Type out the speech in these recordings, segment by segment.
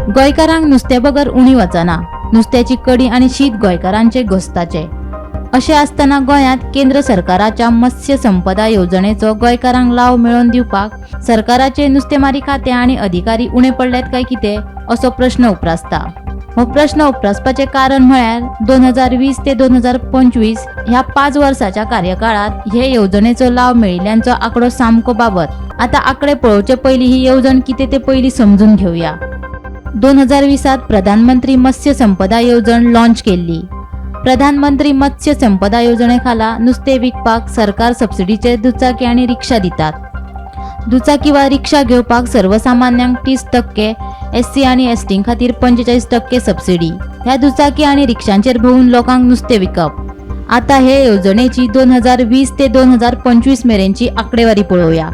गोंयकारांक नुस्त्या बगर उणी वचना. नुस्त्याची कडी आनी शीत गोंयकारांचे घोस्ताचें. अशें आसतना गोंयांत केंद्र सरकाराच्या मत्स्य संपदा येवजणेचो गोंयकारांक लाव मेळोवन दिवपाक सरकाराचे नुस्तेमारी खातें आनी अधिकारी उणे पडल्यात काय कितें, असो प्रश्न उप्रासता. हो प्रश्न उप्रासपाचें कारण म्हळ्यार 2020 ते 2025 ह्या 5 वर्साच्या कार्यकाळात हे येवजणेचो लाव मेळिल्ल्यांचो आंकडो सामको बाबत. आतां आंकडे पळोवचे पयलीं ही येवजण कितें तें पयलीं समजून घेवया. 2020त प्रधानमंत्री मत्स्य संपदा येवजण लॉन्च केल्ली. प्रधानमंत्री मत्स्य संपदा येवजणे खाला नुस्तें विकपाक सरकार सबसिडीचेर दुचाकी आनी रिक्षा दितात. दुचाकी वा रिक्षा घेवपाक सर्वसामान्यांक 30%, एससी आनी एसटी खातीर 45% सबसिडी. ह्या दुचाकी आनी रिक्षांचेर भोंवून लोकांक नुस्तें विकप. आतां हे येवजणेची 2020 ते 2025 मेरेनची आंकडेवारी पळोवया.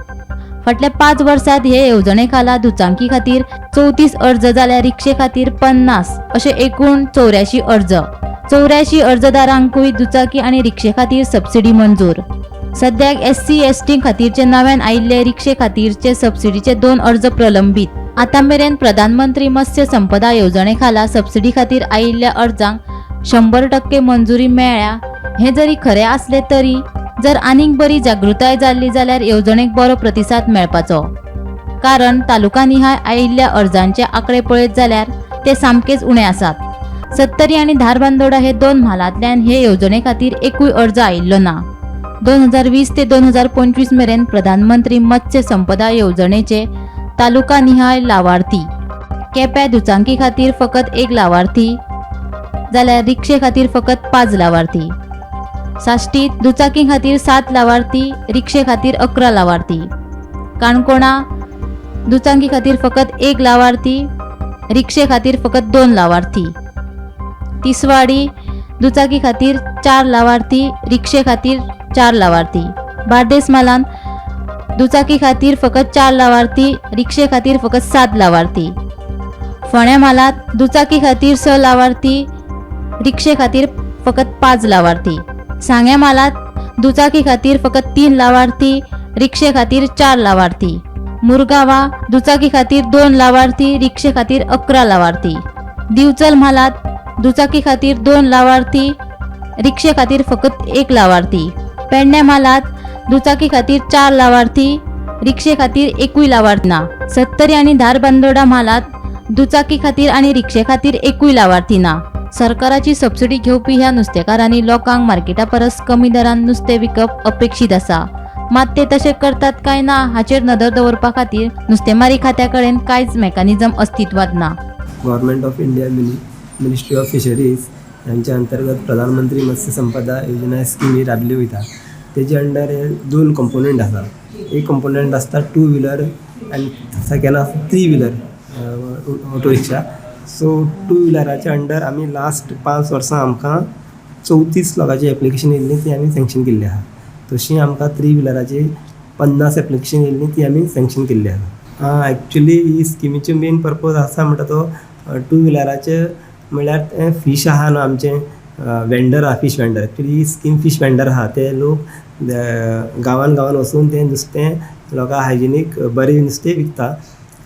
फाटल्या 5 वर्सांत हे येवजणे खाला दुचाकी खातीर 34 अर्ज जाल्यार रिक्षे खातीर 50, अशे एकूण 84 अर्ज. 84 अर्जदारांकूय दुचाकी आनी रिक्षे खातीर सबसिडी मंजूर. सद्याक एससी एसटी खातीरचे नव्यान आयिल्ले रिक्षे खातीरचे सबसिडीचे 2 अर्ज प्रलंबीत. आतां मेरेन प्रधानमंत्री मत्स्य संपदा येवजणे खाला सबसिडी खातीर आयिल्ल्या अर्जांक 100% मंजुरी मेळ्ळ्या हें जरी खरें आसलें तरी जर आनीक बरी जागृताय जाल्ली जाल्यार येवजणेक बरो प्रतिसाद मेळपाचो, कारण तालुका निहाय आयिल्ल्या अर्जांचे आंकडे पळयत जाल्यार ते सामकेच उणे आसात. सत्तरी आनी धारबांदोडा हे 2 म्हालांतल्यान हे येवजणे खातीर एकूय अर्ज आयिल्लो ना. 2020 ते 2025 मेरेन प्रधानमंत्री मत्स्य संपदा येवजणेचे तालुका निहाय लावार्थी: केप्यां दुचाकी खातीर फकत 1 लावार्थी जाल्यार रिक्षे खातीर फकत 5 लावार्थी. साश्टीत दुचाकी खातीर 7 लावार्थी, रिक्षे खातीर 11 लावार्थी. काणकोणा दुचाकी खातीर फकत 1 लावार्थी, रिक्षे खातीर फकत 2 लावार्थी. तिसवाडी दुचाकी खातीर 4 लावार्थी, रिक्षे खातीर 4 लावार्थी. बार्देस म्हालांत दुचाकी खातीर फकत 4 लावार्थी, रिक्षे खातीर फकत 7 लावार्थी. फोंड्या म्हालांत दुचाकी खातीर 6 लावार्थी, रिक्षे खातीर फकत 5 लावार्थी. सांग्या म्हालांत दुचाकी खातीर फकत 3 लावार्थी, रिक्षे खातीर 4 लावार्थी. मुरगांवा दुचाकी खातीर 2 लावार्थी, रिक्षे खातीर 11 लावार्थी. दिवचल म्हालांत दुचाकी खातीर 2 लावार्थी, रिक्षे खातीर फकत 1 लावार्थी. पेडणे म्हालांत दुचाकी खातीर 4 लावार्थी, रिक्षे खातीर एकूय लावार्थी ना. सत्तरी आनी धारबांदोडा म्हालांत दुचाकी खातीर आनी रिक्षे खातीर एकूय लावार्थी ना. सरकाराची सबसिडी घेवपी ह्या नुस्तेकारांनी लोकांक मार्केटा परस कमी दरान नुस्तें विकप अपेक्षीत आसा. मात ते तशें करतात काय ना हाचेर नदर दवरपा खातीर नुस्तेमारी खात्या कडेन कांयच मेकॅनिझम अस्तित्वात ना. Government of India, Ministry of Fisheries यांच्या अंतर्गत प्रधानमंत्री मत्स्य संपदा योजना स्कीम ही राबयली वयता. तेजे अंडर हे दोन कंपोनंट आसा. एक कंपोनंट आसता टू व्हिलर आनी सेकंड आसता three wheeler auto rickshaw. So two व्हिलराच्या under आमी लास्ट 5 वर्सां आमकां 34 लोकांची एप्लिकेशन येयल्ली, ती आमी सँक्शन केल्ली आहा. तशी आमकां थ्री व्हिलराची 50 एप्लिकेशन येयल्ली, ती आमी सँक्शन केल्ली आहा. एक्चुली ही स्किमीचे मेन पर्पज आसा म्हणटा तो टू व्हिलराचे, म्हणल्यार तें फीश आहा न्हू, आमचें वेंडर आहा, फीश वेंडर. एक्चुली ही स्कीम फीश वेंडर आहा, ते लोक गांवान गांवान वचून तें नुस्तें लोकांक हायजिनीक बरें नुस्तें विकता.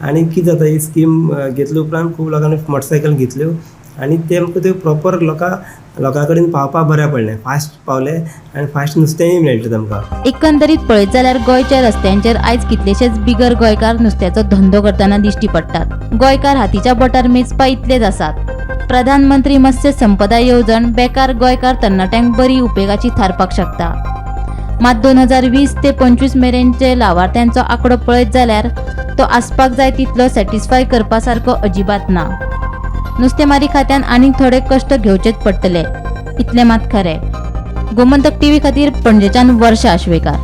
आनी कितें जाता, ही स्कीम घेतले उपरांत खूब लोकांनी मोटरसायकल घेतल्यो आनी ते आमकां त्यो प्रोपर लोकां कडेन पावपाक बऱ्याक पडलें. फास्ट पावले आनी फास्ट नुस्तेंय मेळटा तांकां. एकंदरीत पळयत जाल्यार गोंयच्या रस्त्यांचेर आयज कितलेशेच बिगर गोंयकार नुस्त्याचो धंदो करतना दिश्टी पडटात. गोंयकार हातीच्या बोटार मेजपा इतलेच आसात. प्रधानमंत्री मत्स्य संपदा येवजण बेकार गोंयकार तरणाट्यांक बरी उपेगाची थारपाक शकता. मात 2020 ते 25 मेरेनचे लावार्थ्यांचो आंकडो पळयत जाल्यार तो आसपाक जाय तितलो सॅटिस्फाय करपा सारको अजिबात ना. नुस्तेमारी खात्यान आनीक थोडे कश्ट घेवचेच पडटले, इतलें मात खरें. गोमंतक टीव्ही खातीर पणजेच्यान वर्षा आश्वेकार.